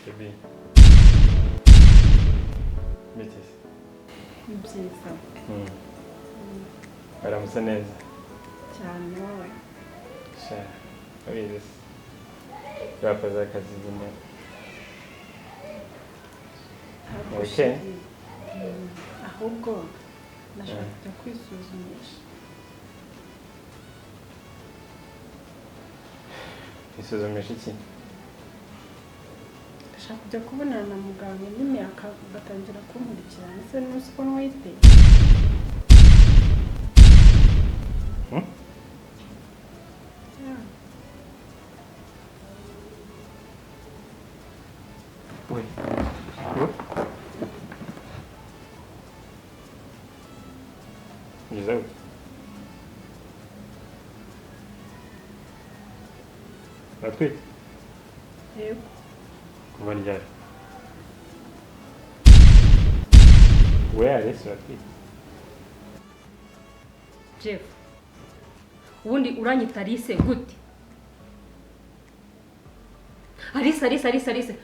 Baby. Bite se? Ni byiza. Baramutse neza. Cyane wowe. Sha, urabizi se. Bakoze akazi nyine. Okay. Ahubwo ndashaka kujya kwisuzumisha. Kwisuzumisha iki? Ndashaka kujya kubonana na muganga nyine agatangira kunkurikirana. Ese ntuzi ko ntwite? Yeah. Wait. Ngeze gute? Uratwite? Yego. Kuva ryari? We Alice uratwite? Jeff, ubundi uranyita Alice gute? Alice, Alice, Alice, Alice.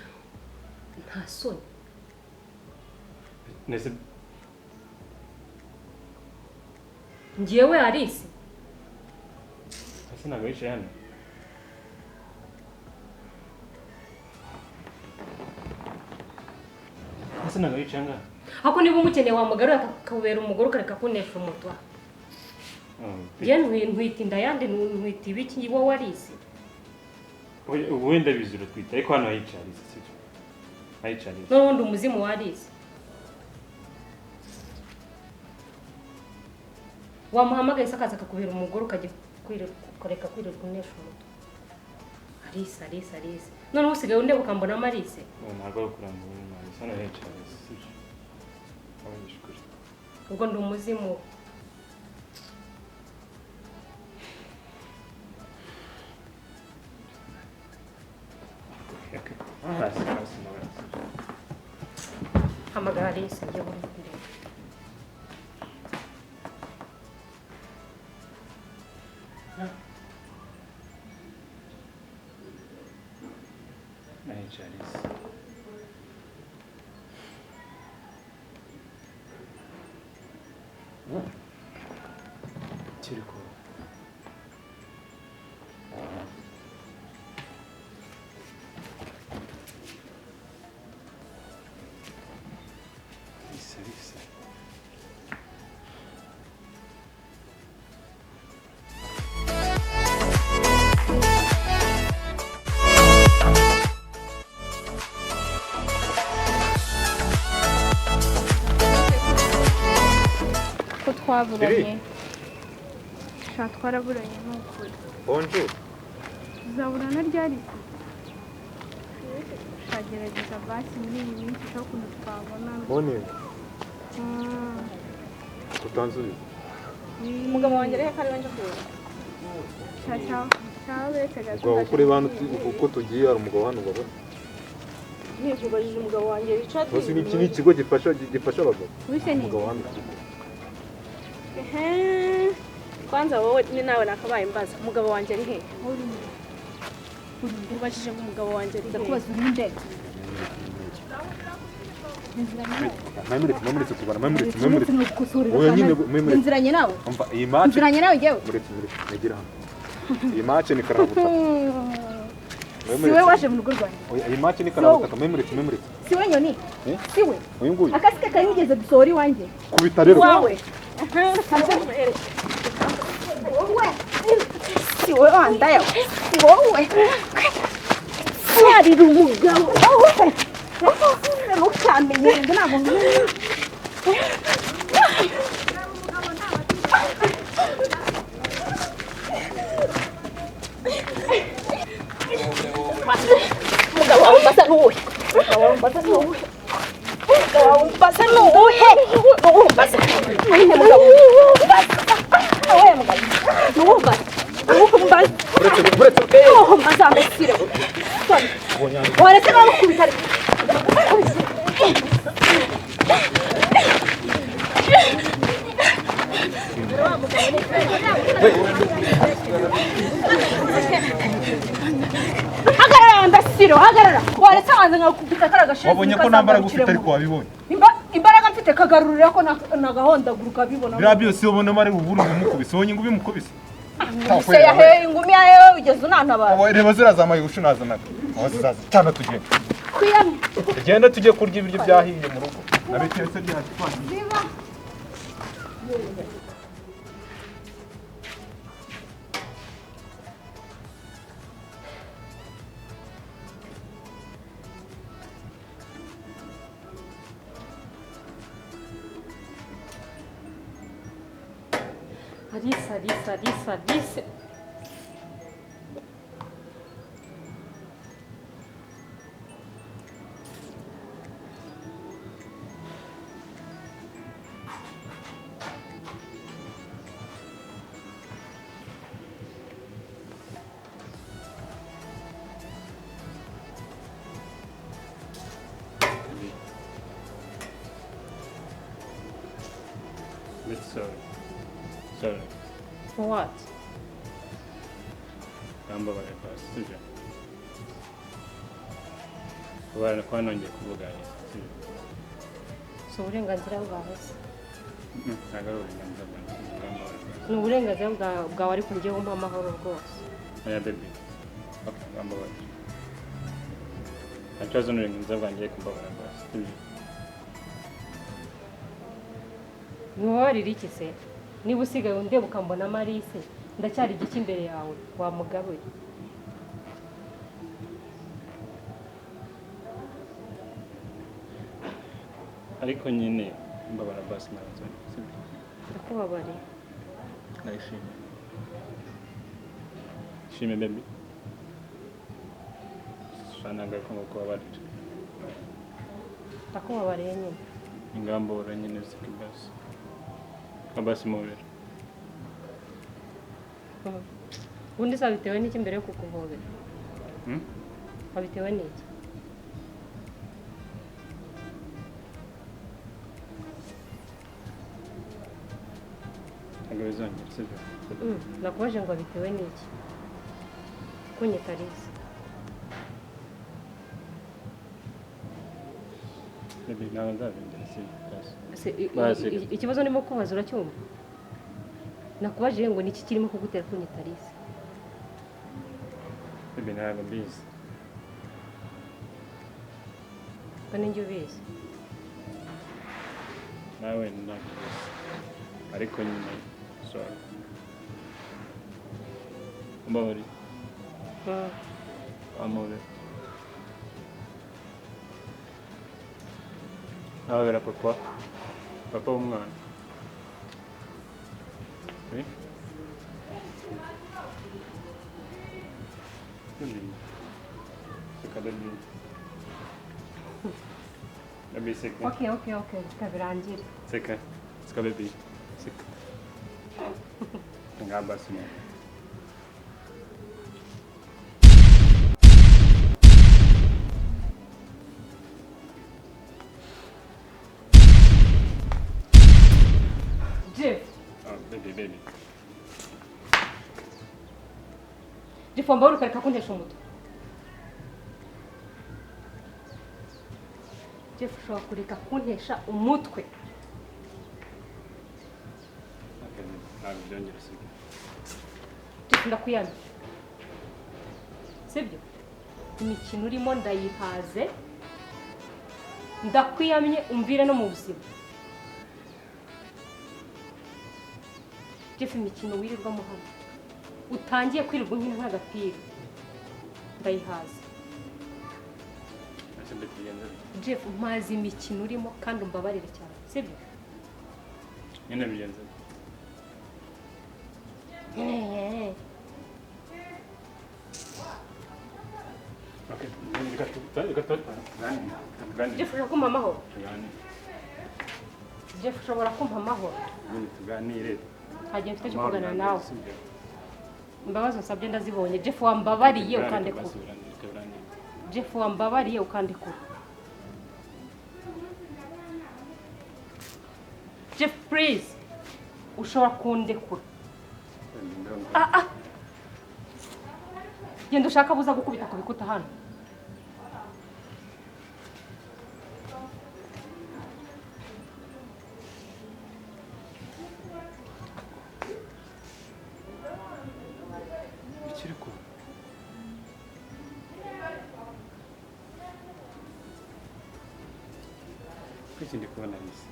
Nta soni. Nese Njyewe Alice? Ese ntabwo yicaye hano? Ese ntabwo yicaye ngaha? Ako niba umukeneye wamugarura akakubera umugore ukareka kunesha umutwa. Njye ntwita inda yandi ntwita ibiki wowe Alice? Wenda bizi uratwite ariko hano hicaye Alice sibyo? Hicaye Alice. N'ubundi umuzimu wa Alice. Wamuhamagaye se akaza akakubera umugore ukajya ukareka kwirirwa unesha umutwe. Alice, Alice, Alice. Noneho usigaye undeba ukambonamo Alice? Ntabwo ari ukurambura Alice, hano hicaye Alice sibyo? Abagisha ukuri. Ubwo ndi umuzimu. Okay. Basi, basi, basi. Hamagara Alice njye muri ndeba. Hicaye Alice. Kiri kuba. Alice, Alice. Ko twaburanye. Sha twaraburanye ni ukuri. Bonjour. Tuzaburana ryari se? Sha gerageza basi muri iyi minsi ushaka ukuntu twabonana. Morning. Utansubiza. Umugabo wanjye reka ari we nje kureba. Sha ciao. Ciao uretse gato. Ubwo kuri bantu uko tugiye hari umugabo hano babona. Ntikubajije umugabo wanjye Richard. Bose ni iki ni ikigo gifasha abagabo. Wise ni. Umugabo hano. Kwanza wowe ni nawe nakabaye mbaza umugabo wanjye ari he? Ubajije ngo umugabo wanjye ari he? Ndakubaza uri nde? Mwemuretse tubara mwemuretse. Oya nyine mwemuretse. Inziranye nawe. Umva iyi match. Inziranye nawe jewe. Muretse negira hano. Iyi match ni karabutaka. Siwe waje mu rugo rwanjye. Oya iyi match ni karabutaka mwemuretse. Siwe nyoni. Siwe. Uyu nguyu. Akasika kanyigeze gusohora iwanjye. Kubita rero. Wawe. Siwe wandaye. Wowe. Yarira umugabo. Wowe. Ntukamenye ngo ntabwo Umugabo wawe mbasa n'uwuhe? Umugabo wawe mbasa n'uwuhe? Umugabo wawe mbasa n'uwuhe? N'uwuhe mbasa? N'uwuhe mugabo? N'uwuhe mugabo? N'uwuhe mbasa? N'uwuhe mbasa? Uretse. N'uwuhe mbasa mbesire? Waretse nkamukubita ariko. Hagarara ndasire. Shingiro, hagarara. Waretse wanze nkakubita kara gashinzi. Wabonye ko nta mbaraga ufite, ariko wabibonye. Imbaraga mfite kagarurira ko nagahondaguruka bibona. Biriya byose ubona ari uburu bumukubise, ubonye ngo ubimukubise. Se yahe ingumi yawe ugeze unantabara. Wowe reba zirazamaye ushunazanaga. Aho zizaza cyane tugenda. Kwiyamye. Tugenda tujye kurya ibiryo byahiye mu rugo. Nabitetse byatwaye. Alice, Alice, Alice, Alice. Sorry. Sorry. For what? Ndambabarira basi, sibyo? Kubera ko nongeye kuvuga, sibyo? Si uburenganzira bwawe se? Ntabwo ari uburenganzira bwanjye, ndambabarira. Ni uburenganzira bwawe ariko njyewe umpa amahoro rwose. Oya baby. Okay, ndambabarira. Nta kibazo, ni uburenganzira bwanjye ariko mbabarira basi, sibyo? Ntiwabarira iki se? Niba usigaye undeba ukambona Marise, ndacyari igiki imbere yawe wa mugabo we? Ariko nyine mbabara basi ntabwo, sibyo? Ndakubabariye. Ndayishimiye. Shime baby. Shana ngaruka ngo kubabarira. Ndakubabariye nyine. Ingamba nyine zikibasi. Abasi mubera. Ubundi se wabitewe n'iki mbere yo kukuhobera? Wabitewe n'iki? Ntabwo bizongera, sibyo? Nakubaje ngo wabitewe n'iki? Kunyita Alice. Baby, ntabwo nzabongera, sibyo? Basi. Ikibazo ndimo kubaza uracyumva? Nakubajije ngo niki kirimo kugutera kunyita Alice? Baby, ntabwo mbizi. Ko ninjye ubizi. Nawe ntabwo ubizi. Ariko nyine sorry. Mbabarira. Amore. Ababera papa. Papa w'umwana. Oui? Seka baby. Baby seka. Okay, okay, okay. Reka birangire. Seka. Seka baby. Seka. Ngamba sima. Jeff. Oh, baby, baby. Jeff, wambara ukareka kuntesha umutwe. Jeff, ushobora kureka kuntesha umutwe. Okay, ntabwo byongera, sibyo? Jeff, ndakuyamye. Sibyo? Imikino urimo ndayihaze. Ndakwiyamye umvire no mu buzima. Jeff, imikino wirirwamo hano utangiye kwirirwa unkina nk'agapira, ndayihaze. Jeff, mpazi imikino urimo kandi umbabarire cyane, sibyo? Nyine bigenze. Okay, Jeff, ushobora kumpa amahoro? Jeff, ushobora kumpa amahoro? Tuganire. Nta mfite cyo kuganira nawe. Imbabazi nsabye ndazibonye. Jeff, wambabariye ukandekura. Jeff, wambabariye ukandekura. Jeff, please. Ushobora kundekura. Ah ah. Genda ushaka buza gukubita ku bikuta hano. Kuki ndi kubona Alice?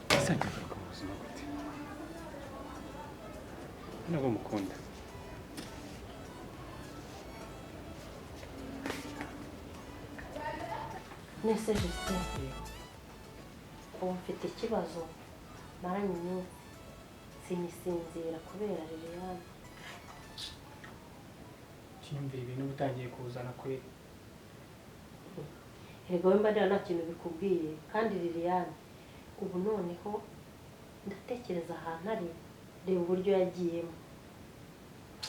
Ese ngiye mu buzima gute? Ntabwo mukunda. Nese Justin, ubu mfite ikibazo maranye iminsi sinisinzira kubera Liliane. Cyiyumvira ibintu utangiye kuzana kwe. Erega we mba nta kintu bikubwiye kandi Liliane ubu noneho ndatekereza ahantu ari, reba uburyo yagiyemo.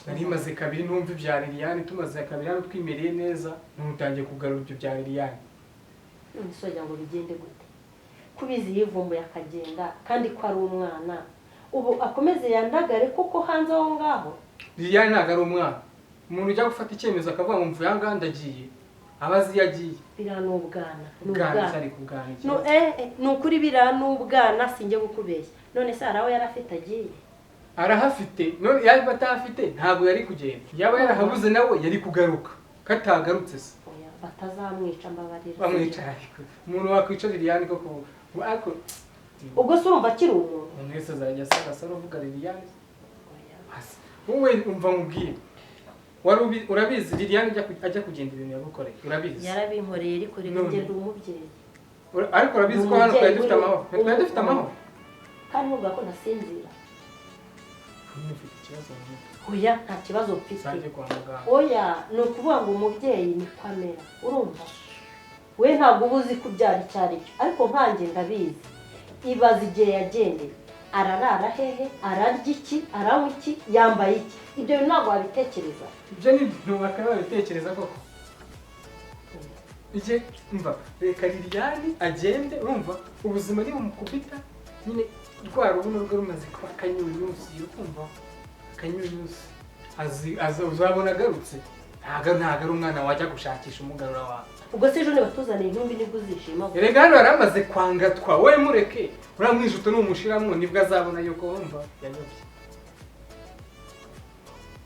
Nari maze kabiri numva ibya Liliane, tumaze kabiri hano twimereye neza, ntutangiye kugarura ibyo bya Liliane. None se wagira ngo bigende gute? Kubizi yivumbuye akagenda kandi ko ari umwana, ubu akomeze yandagare kuko hanze aho ngaho. Liliane ntabwo ari umwana. Umuntu ujya gufata icyemezo akavuga ngo mvuye aha ngaha ndagiye, aba azi iyo agiye. Biriya ni ubwana. Ubwana cyari kubwana iki? Ni ukuri biriya ni ubwana, sinjye gukubeshya. None se hari aho yari afite agiye? Arahafite, none yaba atahafite ntabwo yari kugenda. Yaba yarahabuze nawe yari kugaruka. Katagarutse se. Oya, batazamwica mbabarira. Bamwica ariko. Umuntu wakwica Liliane koko ariko ubwo se urumva akiri umuntu? Umuntu wese azajya asanga uvuga Liliane. Oya. Wowe umva nkubwire. Wari urabizi Liliane ajya kugenda ibintu yagukoreye. Urabizi. Yarabinkoreye ariko reka ngende umubyeyi. Ariko urabizi ko hano twari dufite amahoro. Twari dufite amahoro. Kandi nubwo ko nasinzira. Ufite ikibazo? Oya, nta kibazo mfite. Sajye kwa muganga. Oya, ni ukuvuga ngo umubyeyi ni kwamera. Urumva? We ntabwo uba uzi kubyara icyo ari cyo, ariko nkanjye ndabizi. Ibaza igihe yagendeye. Ararara hehe? Ararya iki? Aranywa iki? Yambaye iki? Ibyo bintu ntabwo wabitekereza. Ibyo ni ibintu bakaba babitekereza koko. Ije umva, reka Liliane agende, urumva ubuzima ni bumukubita nyine rwa rubuno rwe rumaze kuba akanyunyusi, urumva akanyunyusi azi uzabona agarutse. Ntabwo ari umwana wajya gushakisha umugarura wawe. Ubwo se ejo nibatuzaniye intumbi nibwo uzishima? Erega hano yari amaze kwangatwa, we mureke uriya mwijuto numushiramwo nibwo azabona yuko wumva yayobye.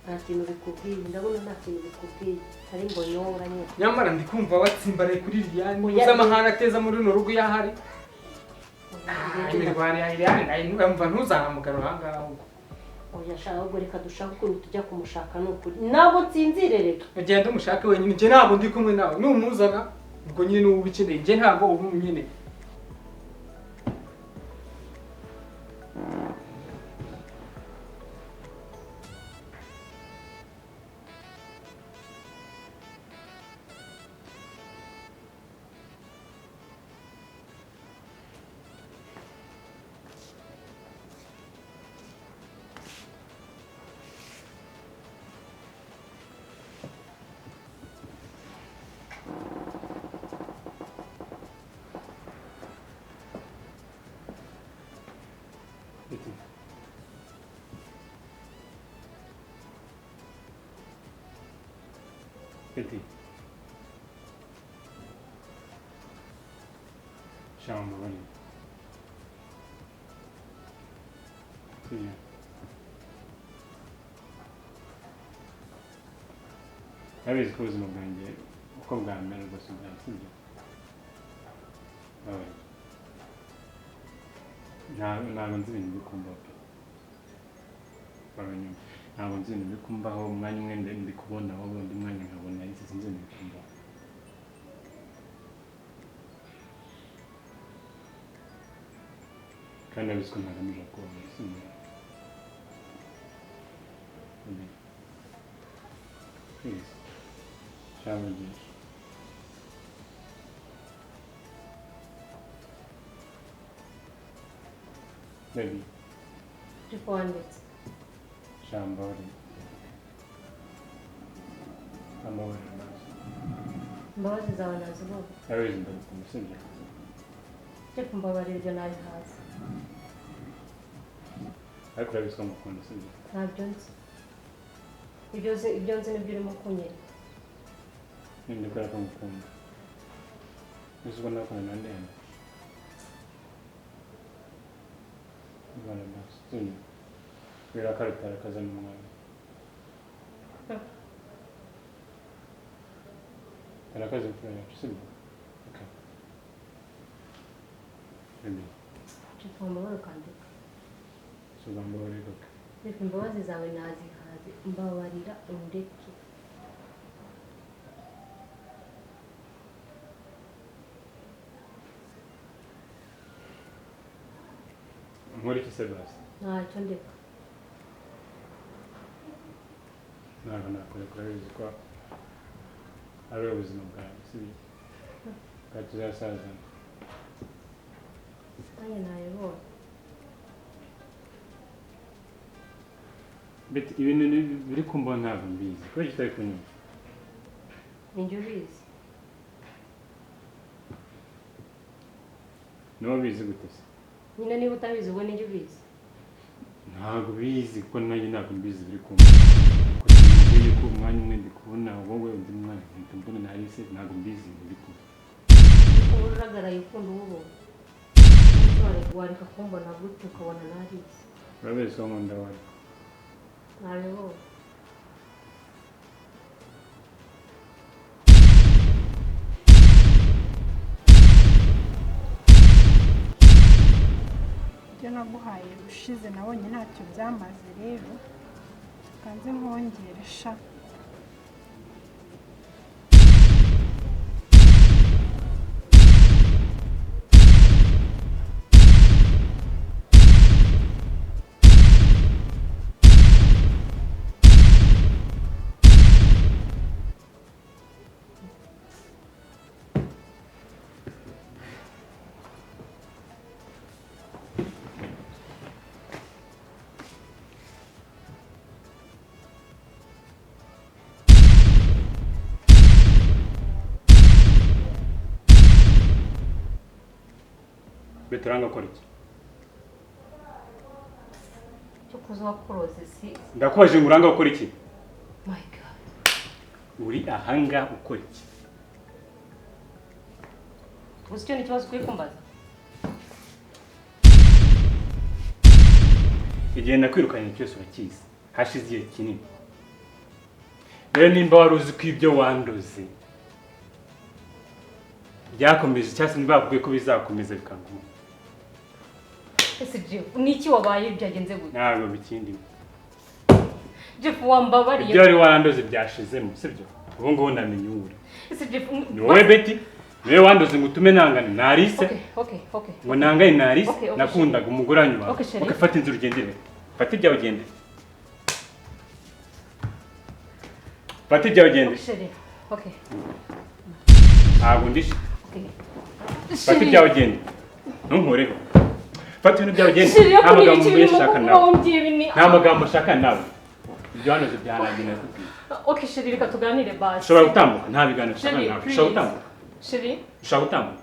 Nta kintu bikubwiye, ndabona nta kintu bikubwiye, ari mbonyonga nyine. Nyamara ndi kumva watsimbaraye kuri Liliane, uzi amahane ateza muri runo rugo iyo ahari. Imirwano ya Liliane mva ntuzanamugarura aha ngaha ahubwo. Oya sha, ahubwo reka dushake ukuntu tujya kumushaka ni ukuri. Ntabwo nsinzire reka. Ugende umushake wenyine, njye ntabwo ndi kumwe nawe. Numuzana ubwo nyine n'uwo ubikeneye, njye ntabwo uba umunyeneye. Betty. Sha mbabarire. Sibyo? Urabizi ko ubuzima bwanjye uko bwamera rwose bwawe, sibyo? Mbabarire. Ntabwo nzi ibintu biri kumbaho pe. Baranyumva. Ntabwo nzi ibintu biri kumbaho, umwanya umwe ndi kubona wowe, undi mwanya nkabona Alice, sinzi ibintu biri kumbaho. Kandi urabizi ko ntagamije kubaho, sibyo? Please. Shavugisha. Baby. Ariko wanditse. Shambabarire. Ambabarire rwose. Imbabazi zawe nazibonye. Urabizi ndagukunda, sibyo? Ariko mbabarira ibyo nabihaze. Ariko urabizi ko ngukunda, sibyo? Ntabyo nzi. Ibyo nzi nibyo urimo kunyereka. Ninde kubera ko ngukunda. Uzi ko ndakunda na ndende. Bwana basi sibyo birakara kazana umwana arakaza imfura yacu sibyo okay baby Jeff wambabara ukandeka suzambabarira okay Jeff imbabazi zawe nazihaze mbabarira undeke nkora iki se basi ntacyo ndeka ntabwo nakureka urabizi ko ari ubuzima bwanjye sibyo bwa tuzasazana nanjye nabibonye Beti ibintu biri kumbona ntabwo mbizi kubera iki utari kunyumva ninjye ubizi niba ubizi gute se nyine niba utabizi ubwo ninjye ubizi ntabwo ubizi kuko nanjye ntabwo mbizi biri kumbona kuko yuko umwanya umwe ndi kubona wowe undi mwanya mpita mbona na Alice ntabwo mbizi biri kumbona kuko uba uragaraye ukunda uwubonye wareka kumbona gute ukabona na Alice urabizi ko nkunda wowe nabibonye Ibyo naguhaye ushize nabonye ntacyo byamaze rero kanze nkongere sha Beti uranga gukora iki cyo kuza wakuroze si ndakubajije ngo uranga gukora iki my god uri ahangaha ukora iki gusa icyo ni ikibazo ukwiye kumbaza igihe nakwirukanye cyose urakizi hashize igihe kinini rero nimba wari uzi ko ibyo wandoze byakomeje cyangwa se ntibakubwiye ko bizakomeza bikaguma ese Jeff ni iki wabaye byagenze gute ntabwo bikindimo Jeff wambabariye ibyo wari warandoze byashizemo sibyo ubu ngubu ndamenya uwo uri ese Jeff ni wowe Betty niwe wandoze ngo utume nangane na Alice okay okay okay ngo nangane na Alice Okay, okay, nakundaga umugore wanyu wawe Okay, chérie. ugafata inzira ugendere fata ibyawe ugende fata ibyawe ugende okay chérie okay ntabwo ndishe okay fata ibyawe ugende ntunkureho fata ibintu byawe ugende Chérie nta ko ni magambo ibiki mvuye birimo nshaka nawe kukubaho ngibi ni nta magambo nshaka nawe ibyo wanoze byarangiye nakubwiye okay chérie reka tuganire basi ushobora gutambuka nta biganiro ushaka Chérie nawe please ushobora gutambuka chérie ushobora gutambuka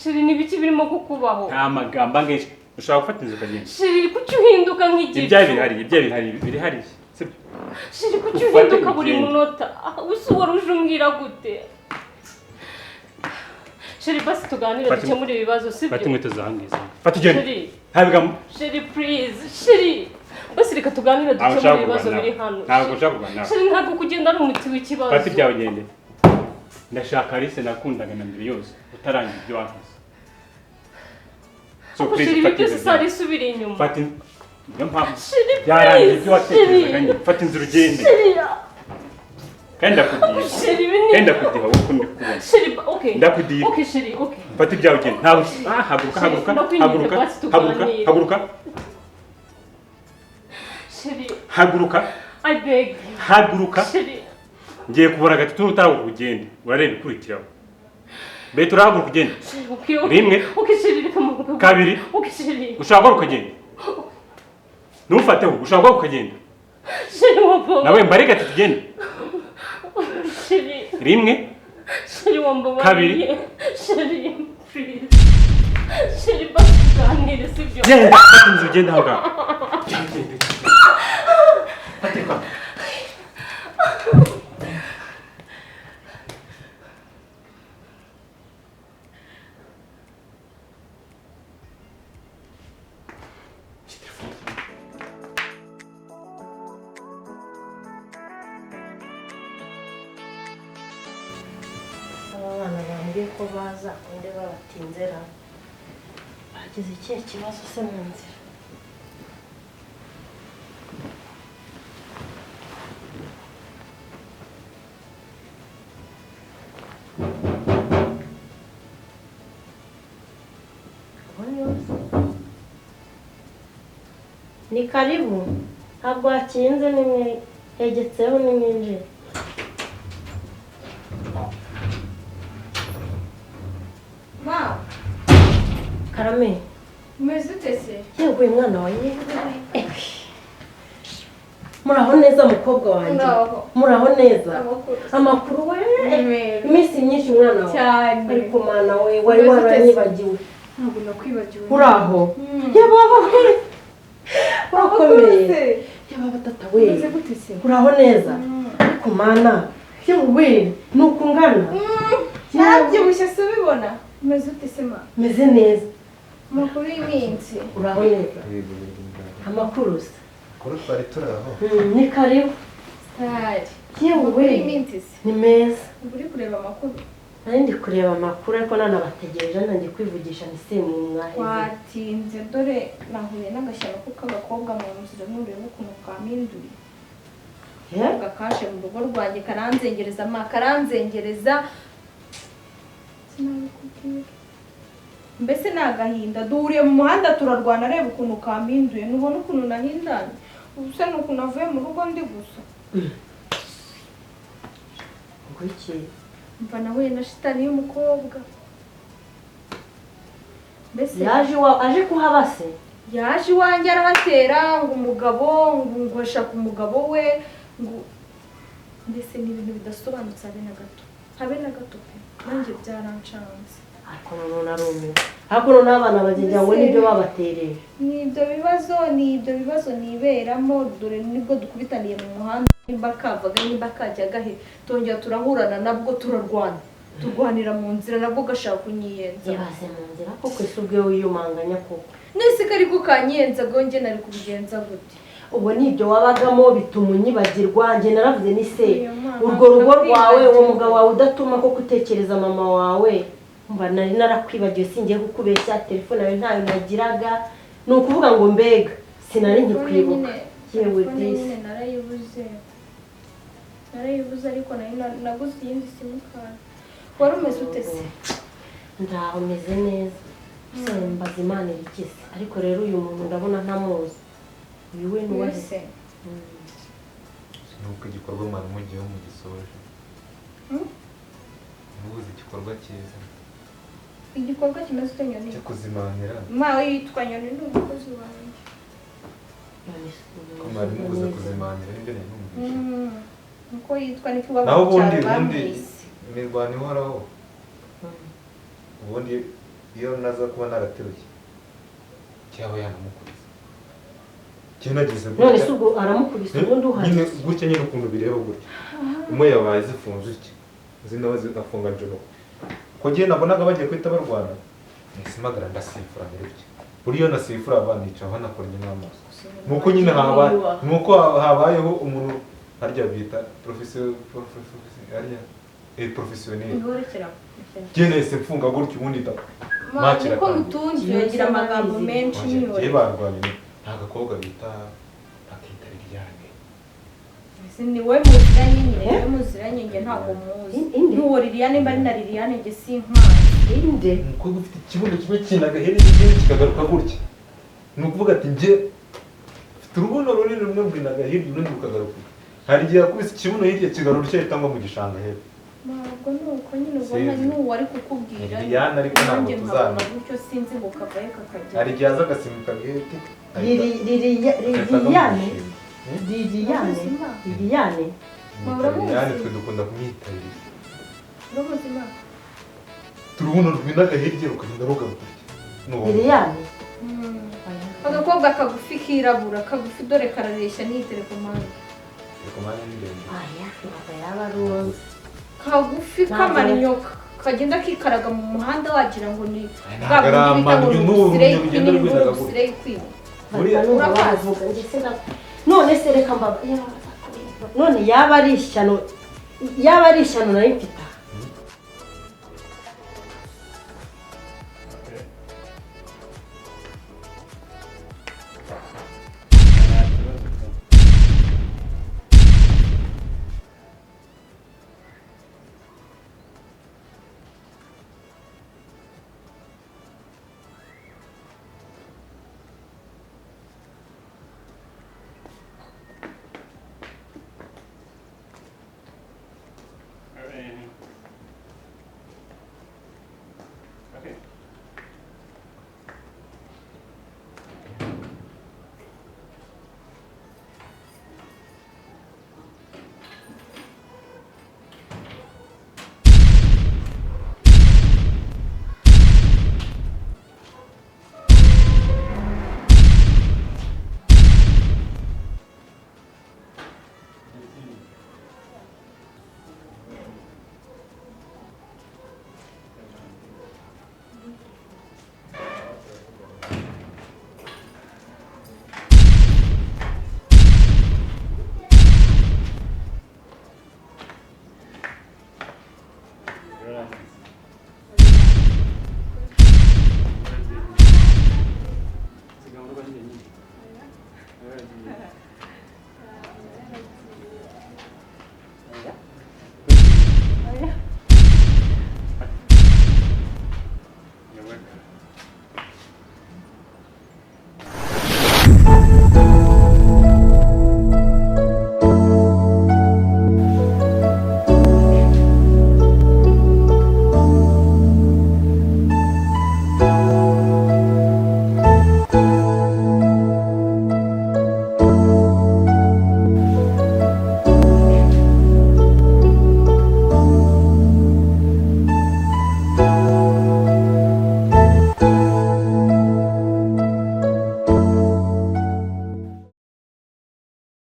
chérie ni ibiki birimo kukubaho nta magambo angenshi ushobora gufata inzu ukagenda chérie kuki uhinduka nk'igicu ibyawe birihariye ibyawe birihariye birihariye sibyo chérie kuki Ufate uhinduka buri ugende. munota usi wari uje umbwira gute chérie basi tuganire Fata- dukemure ibibazo fata sibyo inkweto zawe ngizi fata ugende chérie nta bigambo chérie please chérie basi reka tuganire ntabwo dukemure nshaka ibibazo kurwana biri nawe hano ntabwo nshaka kurwana nawe chérie ntabwo kugenda ari umuti w'ikibazo fata ibyawe ugende ndashaka Alice nakundaga na mbere yose utarangiza ibyo wakoze so Ariko please chérie ibi fata byose inzu sari ugende isubira inyuma fata inzu niyo mpamvu Chérie byarangiye ibyo please watekerezaga chérie nyine fata inzira ugende chérie kandi ndakudiha chérie ibi ni kandi ndakudiha wowe uko ndi kubona chérie okay Ndakudiha. okay chérie okay fata ibyawe ugende ntabwo haguruka haguruka Ndakwinginze, haguruka basi haguruka tuganire. haguruka chérie haguruka I beg you haguruka chérie ngiye kubara gatatu n'utarahaguruka ugende urareba ikurikiraho mbere urahaguruka ugende okay okay Rimwe. okay chérie reka muvuge Kabiri. okay chérie ushobora guhaguruka ukagenda ntufateho ushobora guhaguruka ukagenda chérie wambabarira nawe mbare gatatu ugende chérie rimwe chérie wambabariye Kabiri. chérie please chérie basi tuganire sibyo genda fata inzu ugende aho ngaho genda genda fata ikwa Nababwiye ko baza kunde babatinze ra. Bagize ikihe kibazo se mu nzira? Ni karibu, ntabwo hakinze nimwe hegetseho nimwinjire. Ma, Karame, umeze ute se? Yewe mwana wa yewe. Muraho neza mukobwa wanjye. Muraho neza. Amakuru we. Iminsi myinshi mwana wawe. Cyane. Ariko mana we wari waranyibagiwe. Ntabwo nakwibagiwe. Uraho. Yababa we. Urakomeye. Yababa tata we. Umeze gute se? Uraho neza. Ariko mana yewe nuko ungana. Narabyibushye se ubibona? Umeze ute se ma? Meze neza. Amakuru y'iminsi. Uraho neza. Amakuru se. Kuri twari turaho. Ni karibu. Stari. Yewe. Iminsi se. Ni meza. Uri kureba amakuru? Nari ndi kureba amakuru ariko nanabategereje ntangiye kwivugisha ni se mu mwaheze. Watinze dore nahuye n'agashyano k'agakobwa mu nzira nureba ukuntu kampinduye. Gakashe mu rugo rwanjye karanzengereza ma karanzengereza. Sinabikubwira. Mbese ni agahinda duhuriye mu muhanda turarwana areba ukuntu kampinduye nubona ukuntu nahindanye. Ubuse ni ukuntu avuye mu rugo ndi gusa. Ngwiki. Mva nahuye na shitani y'umukobwa. Mbese yaje wa aje kuhaba se? Yaje iwanjye arahatera ngo umugabo ngo ashaka umugabo we ngo mbese ni ibintu bidasobanutse habe na gato. Habe na gato pe. Nanjye byarancanze. Ariko none narumiwe. Ariko none abana bagenzi ngo nibyo babatereye. Ni ibyo bibazo niberamo dore nibwo dukubitaniye mu muhanda nimba kavaga nimba kajyaga he tongera turahurana nabwo turarwana. Turwanira mu nzira nabwo gashaka kunyiyenza. Yabaze mu nzira koko ese ubwe wiyumanganya koko. Nese kari kukanyiyenza gonge nari kubigenza gute? Ubwo nibyo wabagamo bituma unyibagirwa nge naravuze ni se urwo rugo rwawe uwo mugabo wawe udatuma ko kutekereza mama wawe. Mba nari narakwibagiwe singiye kukubeshya telefone yawe ntayo nagiraga ni ukuvuga ngo mbega sinari nkikwibuka. Yewe disi narayibuze ariko nari naguze iyindi simukadi. Wari umeze ute se? Ndaho meze neza. Mbaza Imana irikize ariko rero uyu muntu ndabona ntamuzi. Uyu we ni uwahe? Nuko igikorwa mwari mugiyeho mugisoje. Mubuze igikorwa cyiza. Igikorwa kimeze ute Nyoni? Cyo kuzimanira. Ma yitwa Nyoni ni umukozi wanjye. Ko mwari mubuze kuzimanira nibyo nari numvise. Uko yitwa ni kuba naho ubundi imirwano ihoraho. Ubundi iyo naza kuba narateruye cyaba yanamukubise. Kinageze gutya. None se ubwo aramukubise ubundi uhari? Nyine gutya nyine ukuntu bireba gutya. Umwe yabaye zifunze iki? Zinawe zigafunga njoro. Ko giye nabonaga bagiye kwita barwana. Nisimagara ndasifura gutya. Buriyo nasifura abanicwa banakoranye n'amaso. Nuko nyine habaye nuko habayeho umuntu harya bita professeur harya professionnel. Giye nese mfunga gutya ubundi da. Makira ko mutunzi yagira amagambo menshi niyo. Giye barwanye nta gakobwa bita akita Liliane. Ese ni we muziranye nyine, we muziranye nge ntabwo muzi. N'uwo Liliane mba ari na Liliane nge sinkazi. Inde umukobwa ufite ikibuno kimwe kinaga heri n'ikindi kikagaruka gutya. Ni ukuvuga ati nge mfite urubuno runini rumwe rwinaga hirya urundi rukagaruka. Hari igihe yakubise ikibuno hirya kigarura icyo ahita ngwa mu gishanga hepfo. Ntabwo nuko nyine ubona n'uwo ari kukubwira. Liliane ariko ntabwo tuzana. Gutyo sinzi ngo kavaye kakajya. Hari igihe aza agasimbuka gete. Liliane Liliane Liliane Liliane twe dukunda kumwitabira. Uramuzi ma? Turubuno rwinaga hirya rukagenda rugaruka. Liliane agakobwa kagufi kirabura kagufi dore karareshya n'iyi telekomande. Telekomande ni ndende. Aya ntabwo yaba ari uwo. Kagufi k'amanyoka kagenda kikaraga mu muhanda wagira ngo ni none se reka mbaba none yaba ari ishyano nari mfite